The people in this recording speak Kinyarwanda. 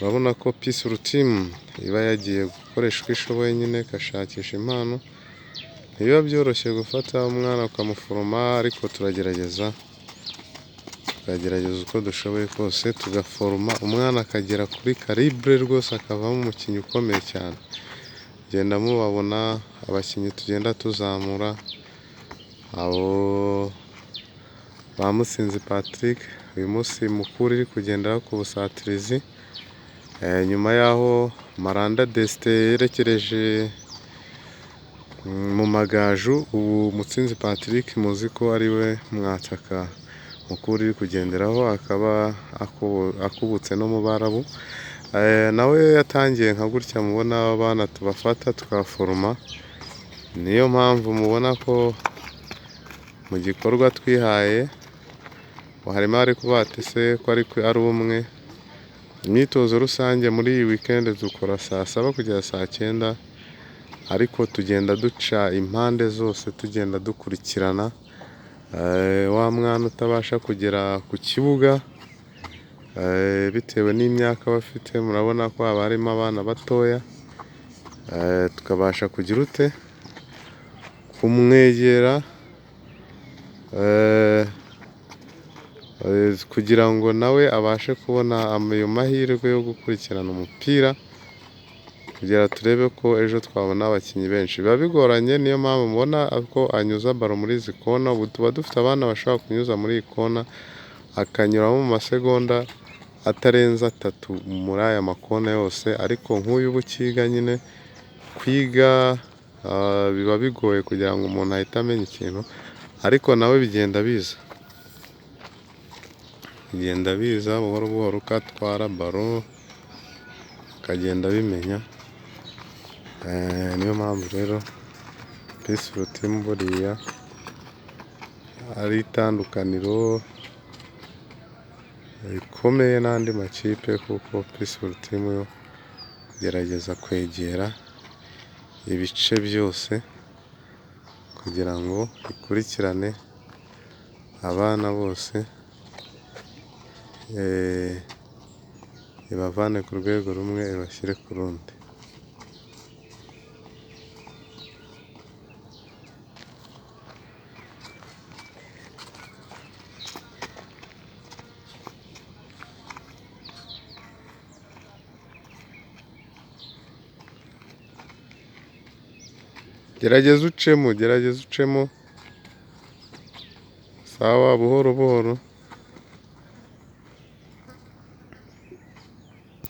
Urabona ko Peaceful Team iba yagiye gukoresha uko ishoboye nyine, igashakisha impano. Ntibiba byoroshye gufata umwana ukamuforoma, ariko turagerageza, tukagerageza uko dushoboye kose tugaforoma umwana akagera kuri calibre rwose, akavamo umukinnyi ukomeye cyane. Genda mubabona abakinnyi tugenda tuzamura, abo ba Mutsinzi Patrick uyu munsi mukuru iri kugendera ku busatirizi, nyuma y'aho Maranda Destin yerekereje mu Magaju, ubu Mutsinzi Patrick muzi ko ari we mwataka mukuru iri kugenderaho, akaba akubutse no mu Barabu. Nawe yatangiye nka gutya mubona abana tubafata tukabaforoma, niyo mpamvu mubona ko mu gikorwa twihaye harimo ari kuvuga ati se ko ari umwe. Imyitozo rusange muri iyi weekend dukora saa 7 kugera saa 9, ariko tugenda duca impande zose, tugenda dukurikirana wa mwana utabasha kugera ku kibuga bitewe n'imyaka bafite, murabona ko haba harimo abana batoya, tukabasha kugira ute kumwegera kugira ngo nawe abashe kubona ayo mahirwe yo gukurikirana umupira, kugira turebe ko ejo twabona abakinnyi benshi. Biba bigoranye, niyo mpamvu mubona ko anyuza baro muri izi kona. Ubu tuba dufite abana bashobora kunyuza muri iyi kona, akanyuramo mu masegonda atarenze 3 muri aya makona yose, ariko nk'uyu uba ukiga nyine, kwiga biba bigoye kugira ngo umuntu ahite amenya ikintu, ariko nawe bigenda biza, bigenda biza buhoro buhoro, uko atwara baro akagenda abimenya. Niyo mpamvu rero Peaceful Team buriya ari itandukaniro rikomeye n'andi makipe, kuko Peaceful Team yo igerageza kwegera ibice byose kugira ngo ikurikirane abana bose, ibavane ku rwego rumwe ibashyire ku rundi. Gerageza ucemo, gerageza ucemo, sawa, buhoro buhoro.